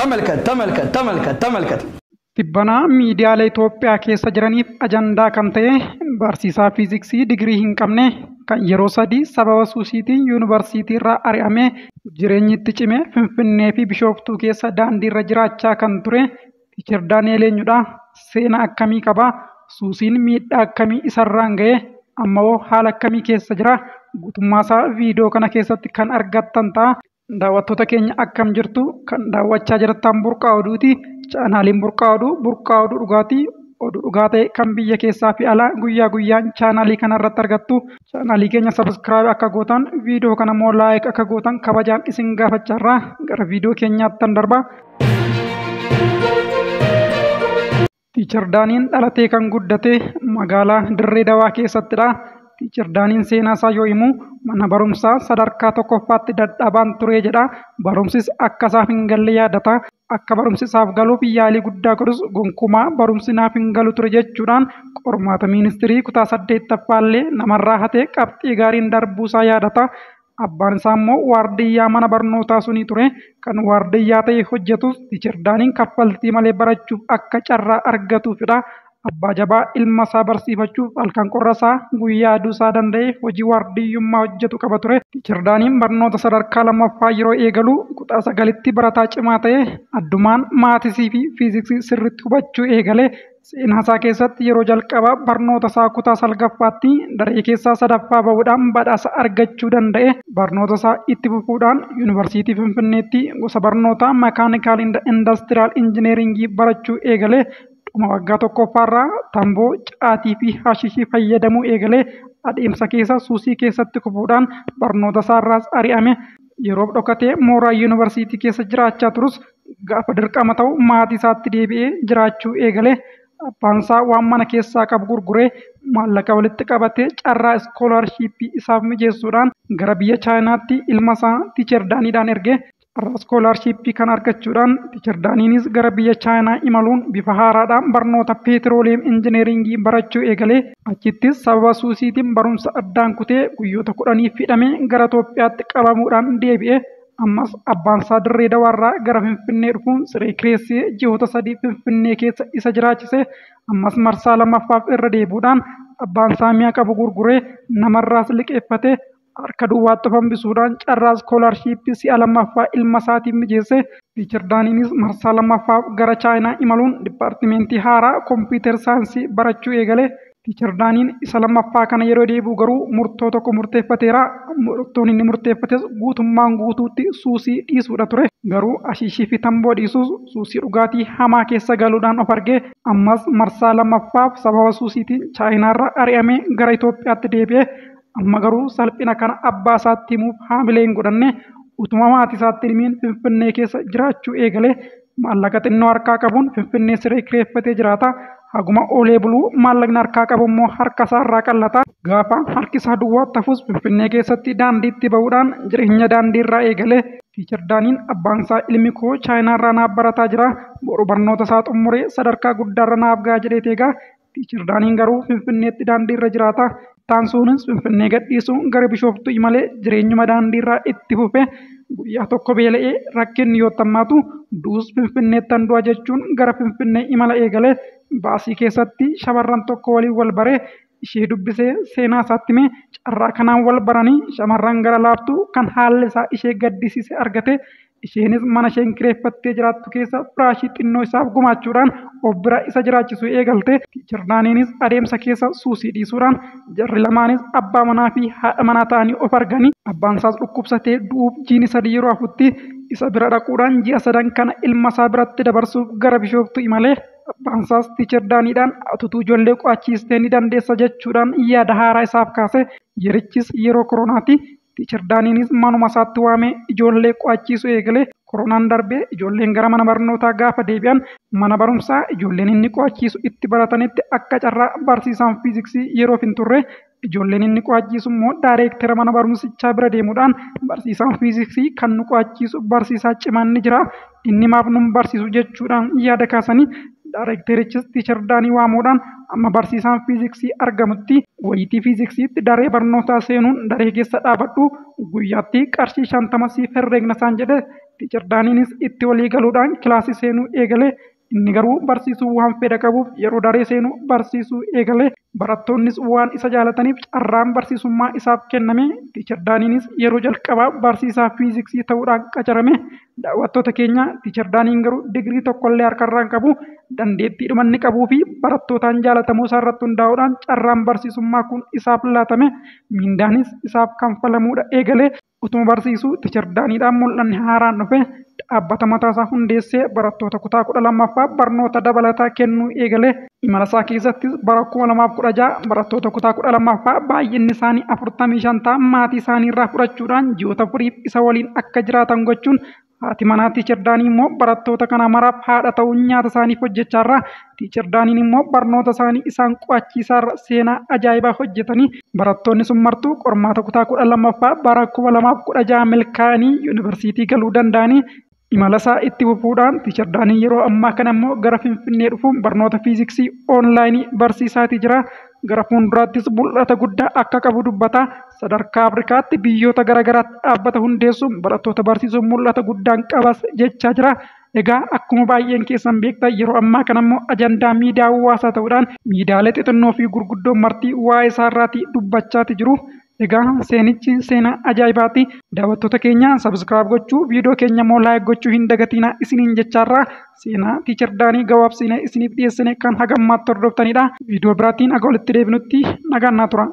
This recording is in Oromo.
ተመልከት ተመልከት ተመልከት ተመልከት። Tibbanaa miidiyaalee Itoophiyaa keessa jiraniif ajandaa kan ta'e barsiisaa fiiziksii digirii hin qabne kan yeroo 3 sababa suusiitiin yuunivarsiitii irraa ari'amee jireenyi itti cime Finfinnee fi Bishooftuu keessa daandiirra jiraachaa kan ture Tiichar Daani'el eenyudha? Seenaa akkamii qaba? Suusiin miidhaa akkamii isarraan ga'e? Amma hoo haala akkamii keessa jira? Guutummaasaa viidiyoo kana keessatti kan argattan ta'a. Daawwattoota keenya akkam jirtu? Kan daawwachaa jirtan Burqaa Oduuti. Chaanaaliin Burqaa Oduu Burqaa Oduu Dhugaatii oduu dhugaa ta'e kan biyya keessaa fi alaa guyyaa guyyaan chaanaalii kanarratti argattu. Chaanaalii keenya sabiskiraayib akka gootan, viidiyoo kana immoo laayik akka gootan kabajaan isin gaafachaarraa gara viidiyoo keenyaattan darba. Tiichar Daaniin dhalatee kan guddate magaalaa Dirree Dawaa keessattidha. Tiichar Daaniin seenaa isaa yoo himu mana barumsaa sadarkaa tokkoffaatti dadhabaan ture jedha. Barumsis akka isaaf hin galle yaadata. Akka barumsi isaaf galuuf yaalii guddaa godhus gonkumaa barumsi naaf hin galu ture jechuudhaan qormaata ministirii kutaa 8ffaallee namarraa hatee qabxii gaariin darbuusaa yaadata. Abbaan isaa immoo waardiyyaa mana barnootaa sunii ture. Kan waardiyyaa ta'e hojjetus Tiichar Daaniin kaffaltii malee barachuuf akka carraa argatuufidha. Abbaa jabaa ilma isaa barsiifachuuf halkan qorra isaa guyyaa aduu isaa danda'e hojii waardiyyummaa hojjetu qaba ture. Tiichar Daaniin barnoota sadarkaa 2ffaa yeroo eegalu kutaa 9tti barataa cimaa ta'e addumaan maatisii fi fiiziksii sirriitti hubachuu eegale. Seenaa isaa keessatti yeroo jalqabaa barnoota isaa kutaa 9ffaatti daree keessaa 3ffaa bahuudhaan badhaasa argachuu danda'e. Barnoota isaa itti fufuudhaan yuunivarsiitii Finfinneetti gosa barnootaa makaanikaal indastiriyaal injineeringii barachuu eegale. Dhuma waggaa 1ffaarraa tamboo, caatii fi hashishii fayyadamuu eegale. Adeemsa keessa suusii keessatti kufuudhaan barnoota isaarraas ari'ame. Yeroof dhokatee mooraa yuunivarsiitii keessa jiraachaa turus gaafa dirqama ta'u maatii isaatti deebi'ee jiraachuu eegale. Abbaan isaa waan mana keessaa qabu gurguree maallaqa walitti qabatee carraa iskoolaarshiippii isaaf mijeessuudhaan gara biyya Chaayinaatti ilma isaa Tiichar Daaniidhaan erge. Carraa iskoolaarshiippii kana argachuudhaan Tiichar Daaniinis gara biyya Chaayinaa imaluun bifa haaraadhaan barnoota peetirooleem injineeringii barachuu eegale. Achittis sababa suusiitiin barumsa addaan kutee guyyoota 10 hidhamee gara Itoophiyaatti qabamuudhaan deebi'e. Ammas abbaan isaa Dirree Dawaarraa gara Finfinnee dhufuun siree kireessee ji'oota 3 Finfinnee keessa isa jiraachise. Ammas marsaa 2ffaaf irra deebi'uudhaan abbaan isaa mi'a qabu gurguree namarraas liqeeffate harka duwwaatti of hambisuudhaan carraa iskoolaarshiippii si'a 2ffaa ilma isaatiin mijeesse. Tiichar Daaniinis marsaa 2ffaaf gara Chaayinaa imaluun dipaartimentii haaraa kompiitar saayinsii barachuu eegale. Tiichar Daaniin isa 2ffaa kana yeroo deebi'u garuu murtoo tokko murteeffateera. Murtoon inni murteeffates guutummaan guutuutti suusii dhiisuudha ture. Garuu ashiishii fi tamboo dhiisuus suusii dhugaatii hamaa keessa galuudhaan of arge. Ammas marsaa 2ffaaf sababa suusiitiin Chaayinaarraa ari'amee gara Itoophiyaatti deebi'e. Amma garuu salphina kana abbaa isaatti himuuf haamilee hin godhanne. Utuma maatii isaatti himiin Finfinnee keessa jiraachuu eegale. Maallaqa xinnoo harkaa qabuun Finfinnee siree kireeffatee jiraata. Haguma oolee buluu maallaqni harkaa qabu immoo harka isaarraa qallata. Gaafa harki isaa duwwaatti hafus Finfinnee keessatti daandiitti bahuudhaan jireenya daandiirraa eegale. Tiichar Daaniin abbaan isaa ilmi koo Chaayinaarraa naaf barataa jira. Boru barnoota isaa xumuree sadarkaa guddaarra naaf ga'a jedheet eega. Tiichar Daaniin garuu Finfinneetti daandiirra jiraata. Taansuunis Finfinnee gadhiisuun gara Bishooftuu imalee jireenyuma daandiirraa itti fufe. Guyyaa tokko beela'ee rakkinni yoo tammaatu duus Finfinneettan du'a jechuun gara Finfinnee imala eegale. Baasii keessatti shamarran tokko waliin wal baree ishee dubbisee seenaa isaatti hime. Carraa kanaan wal baranii shamarran gara laaftuu kan haalli isaa ishee gaddisiise argate. Isheenis mana isheen kireeffattee jiraattu keessa firaashii xinnoo isaaf gumaachuudhaan of bira isa jiraachisuu eegalte. Tiichar Daaniinis adeemsa keessa suusii dhiisuudhaan jarri lamaanis abbaa manaa fi haadha manaa ta'anii of arganii. Abbaan isaas dhukkubsatee du'uuf jiini 3 yeroo hafutti isa bira dhaquudhaan ji'a 3 kana ilma isaa biratti dabarsuuf gara Bishooftuu imalee. Abbaan isaas Tiichar Daaniidhaan atutuu ijoollee qo'achiistee ni dandeessa jechuudhaan yaada haaraa isaaf kaase. Yerichis yeroo koronaati. Tiichar Daaniinis manuma isaatti waamee ijoollee qo'achiisuu eegale. Koronaan darbee ijoolleen gara mana barnootaa gaafa deebi'an mana barumsaa ijoolleen inni qo'achiisu itti baratanitti akka carraa barsiisaan fiiziksii yeroof hin turre. Ijoolleen inni qo'achiisu immoo daayireektara mana barumsichaa bira deemuudhaan barsiisaan fiiziksii kan nu qo'achiisu barsiisaa cimaan ni jira. Inni maaf nun barsiisu jechuudhaan yaada kaasanii daayireekterichis Tiichar Daanii waamuudhaan amma barsiisaan fiiziksii argamutti wayitii fiiziksiitti daree barnootaa seenuun daree keessa dhaabadhu guyyaatti qarshii 50 siif herreegna isaan jedhe. Teacher Daaniinis itti walii galuudhaan kilaasii seenuu eegale. Inni garuu barsiisuu waan fedha qabuuf yeroo daree seenuu barsiisuu eegale. Barattoonnis waan isa jaalataniif carraan barsiisummaa isaaf kenname. Teacher Daaniinis yeroo jalqabaa barsiisaa fiiziksii ta'uudhaan qacarame. Daawwattoota keenya, Teacher Daaniin garuu digirii tokkollee harkarraa hin qabu. Dandeettiidhuma inni qabuu fi barattootaan jaalatamuu isaa irratti hundaa'uudhaan carraan barsiisummaa kun isaaf laatame. Mindaanis isaaf kanfalamuudha eegale. Utuma barsiisuu Teacher Daaniidhaan mul'anni haaraan dhufe. Dhaabbata mataasaa hundeessee barattoota kutaa 12ffaa barnoota dabalataa kennuu eegale. Imala isaa keessattis bara 2016 barattoota kutaa 12ffaa baay'inni isaanii 45 ta'an maatii isaanii irraa fudhachuudhaan ji'oota 4f isa waliin akka jiraatan gochuun, haati manaa Teacher Daanii immoo barattoota kana maraaf haadha ta'uun nyaata isaaniif hojjechaarra, Teacher Daaniin immoo barnoota isaanii isaan qo'achiisaarra seenaa ajaa'ibaa hojjetanii, barattoonni sun martuu qormaata kutaa 12ffaa bara 2016 milkaa'anii yuunivarsiitii galuu danda'anii. Imala isaa itti fufuudhaan Teacher Daaniin yeroo ammaa kana immoo gara Finfinnee dhufuun barnoota fiiziksii onlaayinii barsiisaatii jira. Gara fuulduraattis mul'ata guddaa akka qabu dubbata. Sadarkaa Afrikaatti biyyoota garaagaraatti dhaabbata hundeessuun barattoota barsiisuun mul'ata guddaan qabas jechaa jira. Egaa akkuma baay'een keessan beektan, yeroo ammaa kana immoo ajandaa miidiyaa hawaasaa ta'uudhaan miidiyaalee xixinnoo fi gurguddoon martii waa'ee isaarraatii dubbachaati jiru. Egaa seenichi seenaa ajaa'ibaati. Daawwattoota keenya, subscribe gochuu, viidiyoo keenya immoo like gochuu hin dagatinaa isiniin jechaarraa, seenaa Teacher Daanii gabaabsinee isiniif dhiyeessine kan hagammaatti hordoftanidha. Viidiyoo biraatiin aga walitti deebinutti nagaan naa tura.